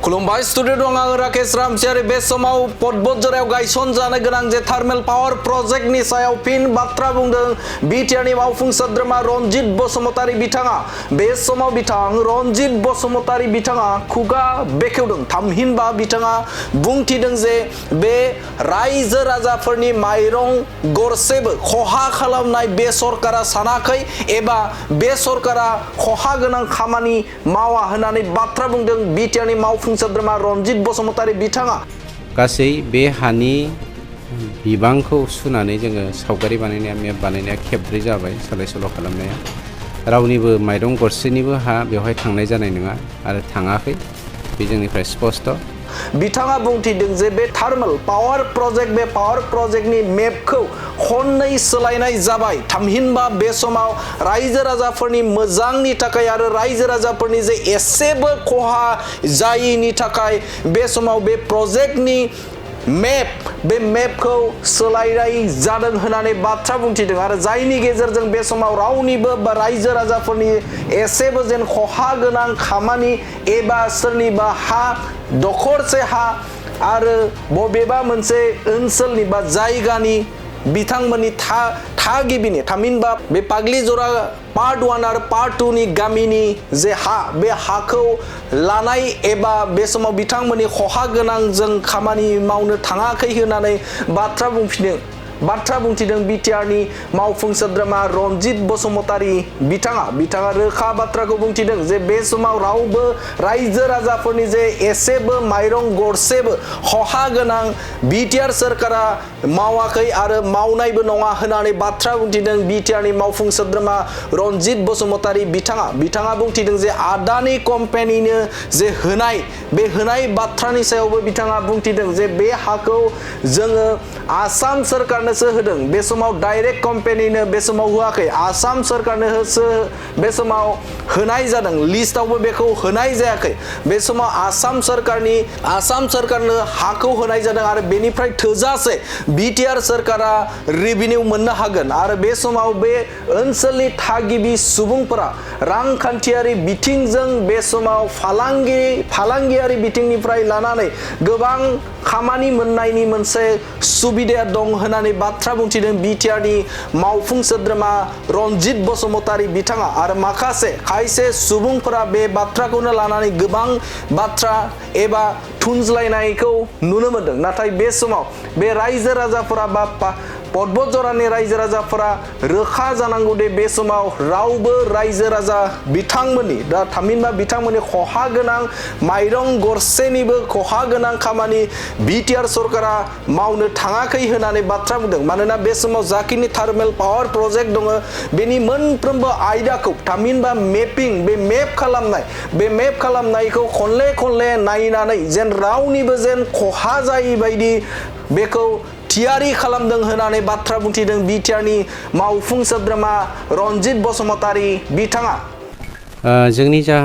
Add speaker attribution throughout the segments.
Speaker 1: खुलुमबाय स्टुडिअ दं आं राकेश रामसियारि बे समाव बतझराव गायसन जानो गोनां जे थार्मेल पावार प्रोजेक्टनि सायाव फिन बाथ्रा बुंदों बिटिआरनि मावफुं सोद्रोमा रनजित बसुमतारी बिथाङा बे समाव बिथां रनजित बसुमतारी बिथाङा खुगा बेखेवदों थामहिनबा बिथाङा बुंथिदों जे बे रायजो राजाफोरनि माइरं गरसेबो खहा खालामनाय बे सरकारा सानाखै एबा बे सरकारा खहा गोनां खामानि मावा होननानै बाथ्रा बुंदों बिटिआरनि मावफुं सोद्रोमा रनजित बसुमतारी बिथाङा
Speaker 2: गासै बे हानि बिबांखौ सुनानै जोङो सावगारि बानायनाया मेप बानायनाया खेबब्रै जाबाय सोलाय सोल' खालामनाया रावनिबो माइरं गरसेनिबो हा बेवहाय थांनाय जानाय नङा आरो थाङाखै बे जोंनिफ्राय स्पष्ट
Speaker 1: बिथाङा बुंथिदों जे बे थार्मेल पावार प्रोजेक्ट बे पावार प्रोजेक्टनि मेपखौ खननै सोलायनाय जाबाय थामहिनबा बे समाव रायजो राजाफोरनि मोजांनि थाखाय आरो रायजो राजाफोरनि जे एसेबो खहा जायिनि थाखाय बे समाव बे प्रोजेक्टनि बे मेपखौ सोलायनाय जादों होननानै बाथ्रा बुंथिदों आरो जायनि गेजेरजों बे समाव रावनिबो रायजो राजाफोरनि एसेबो जेन खहा गोनां खामानि एबा सोरनिबा हा दखरसे हा आरो बबेबा मोनसे ओनसोलनि बा जायगानि बिथांमोननि थागिबिनि थामहिनबा बे पाग्लिजरा पार्ट 1 आरो पार्ट 2 नि गामिनि जे हा बे हाखौ लानाय एबा बे समाव बिथांमोननि खहा गोनां जों खामानि मावनो थाङाखै होननानै बाथ्रा बुंथिदों बिटिआरनि मावफुं सोद्रोमा रनजित बसुमतारी बिथाङा रोखा बाथ्राखौ बुंथिदों जे बे समाव रावबो रायजो राजाफोरनि जे एसेबो माइरं गरसेबो खहा गोनां बिटिआर सरकारा मावाखै आरो मावनायबो नङा होननानै बाथ्रा बुंथिदों बिटिआरनि मावफुं सोद्रोमा रनजित बसुमतारी बिथाङा बुंथिदों जे आदानि कम्पानिनो जे होनाय बाथ्रानि सायावबो बिथाङा बुंथिदों जे बे हाखौ जोङो आसाम सरकार होदों बे समाव डाइरेक्ट कम्पानिनो बे समाव होआखै आसाम सरकारनो बे समाव होनाय जादों लिस्टआवबो बेखौ होनाय जायाखै बे समाव आसाम सरकारनो हाखौ होनाय जादों आरो बेनिफ्राय थोजासे बिटिआर सरकारा रेभिनिउ मोननो हागोन आरो बे समाव बे ओनसोलनि थागिबि सुबुंफोरा रांखान्थियारि बिथिंजों बे समाव फालांगियारि बिथिंनिफ्राय लानानै गोबां खामानि मोननायनि मोनसे सुबिदा दं होननानै बाथ्रा बुंथिदों बिटिआरनि मावफुं सोद्रोमा रनजित बसुमतारी बिथाङा आरो खायसे सुबुंफोरा बे बाथ्राखौनो लानानै गोबां बाथ्रा एबा थुनज्लायनायखौ नुनो मोनदों नाथाय बे समाव बे रायजो राजाफोरा बा बतझरानि रायजो राजाफोरा रोखा जानांगौ दे बे समाव रावबो रायजो राजा थामहिनबा बिथांमोननि खहा गोनां माइरं गरसेनिबो खहा गोनां खामानि बिटिआर सरकारा मावनो थाङाखै होननानै बाथ्रा बुंदों मानोना बे समाव जाखिनि थार्मेल पावार प्रोजेक्ट दङ बेनि मोनफ्रोमबो आयदाखौ थामहिनबा बे मेप खालामनायखौ खनले नायनानै जेन रावनिबो जेन खहा जायै बायदि बेखौ थियारि खालामदों होननानै बाथ्रा बुंथिदों बिटिआरनि मावफुं सोद्रोमा रनजित बसुमतारी बिथाङा
Speaker 2: जोंनि जा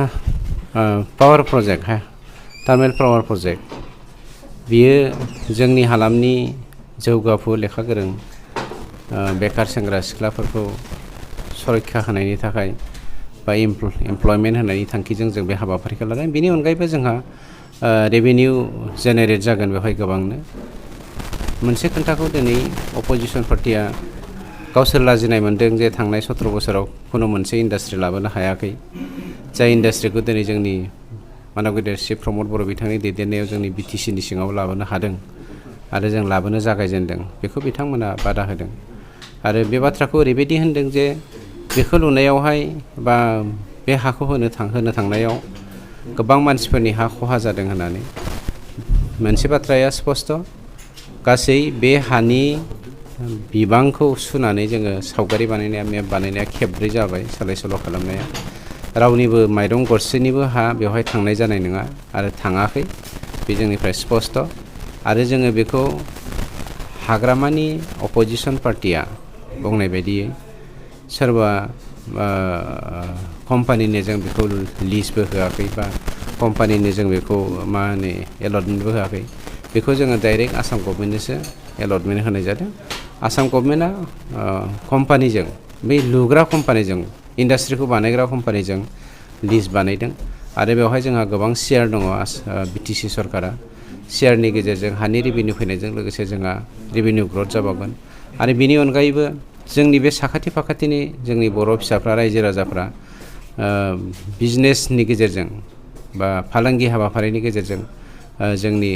Speaker 2: power project thermal power project बियो जोंनि हालामनि जौगाफु लेखा गोरों बेकार सेंग्रा सिख्लाफोरखौ सुरक्षा होनायनि थाखाय बा एमप्लयमेन्ट होनायनि थांखिजों जों बे हाबाफारिखौ लादों बेनि अनगायैबो जोंहा रेभिनिउ जेनेरेट जागोन बेवहाय गोबांनो मोनसे खोथाखौ दिनै अपोजिसन पार्टिया गावसोर लाजिनाय मोन्दों जे थांनाय 17 बोसोराव खुनु मोनसे इन्डास्ट्रि लाबोनो हायाखै जाय इन्डास्ट्रिखौ दिनै जोंनि मानब गेदेर चिफ प्रमद बर' बिथांनि दैदेननायाव जोंनि बिटिसिनि सिङाव लाबोनो हादों आरो जों लाबोनो जागायजेनदों बेखौ बिथांमोना बादा होदों आरो बे बाथ्राखौ ओरैबायदि होनदों जे बेखौ लुनायावहाय बा बे हाखौ होनो थांनायाव गोबां मानसिफोरनि हा खहा जादों होननानै मोनसे बाथ्राया स्पष्ट गासै बे हानि बिबांखौ सुनानै जोङो सावगारि बानायनाया मेप बानायनाया खेबब्रै जाबाय सोलाय सोल' खालामनाया रावनिबो माइरं गरसेनिबो हा बेवहाय थांनाय जानाय नङा आरो थाङाखै बे जोंनिफ्राय स्पष्ट आरो जोङो बेखौ हाग्रामानि अपोजिसन पार्टिया बुंनाय बायदियै सोरबा कम्पानिनो जों बेखौ लिजबो होआखै बा कम्पानिनो जों बेखौ एलटमेन्टबो होआखै बेखौ जोङो डाइरेक्ट आसाम गभर्नमेन्टनोसो एलटमेन्ट होनाय जादों आसाम गभर्नमेन्टआ कम्पानिजों बै लुग्रा कम्पानिजों इन्डास्ट्रिखौ बानायग्रा कम्पानिजों लिज बानायदों आरो बेवहाय जोंहा गोबां शेयार दङ बिटिसि सरकारा शेयारनि गेजेरजों हानि रेभिनिउ फैनायजों लोगोसे जोंहा रेभिनिउ ग्रथ जाबावगोन आरो बिनि अनगायैबो जोंनि बे साखाथि फाखाथिनि जोंनि बर' फिसाफ्रा रायजो राजाफ्रा बिजनेसनि गेजेरजों बा फालांगि हाबाफारिनि गेजेरजों जोंनि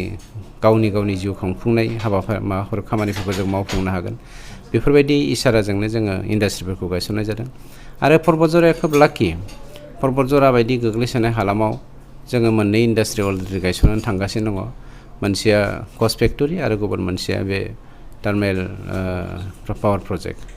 Speaker 2: गावनि जिउ खुंफुंनाय माबाफोर खामानिफोरखौ जों मावफुंनो हागोन बेफोरबायदि इसाराजोंनो जोङो इन्डास्ट्रिफोरखौ गायसननाय जादों आरो पर्बतझराया खोब लाकि पर्बतझरा बायदि गोग्लैसोनाय हालामाव जोङो मोननै इन्डास्ट्रि अलरेडि गायसननानै थांगासिनो दङ मोनसेया कच फेक्टरि आरो गुबुन मोनसेया बे टार्मेल पावार प्रजेक्ट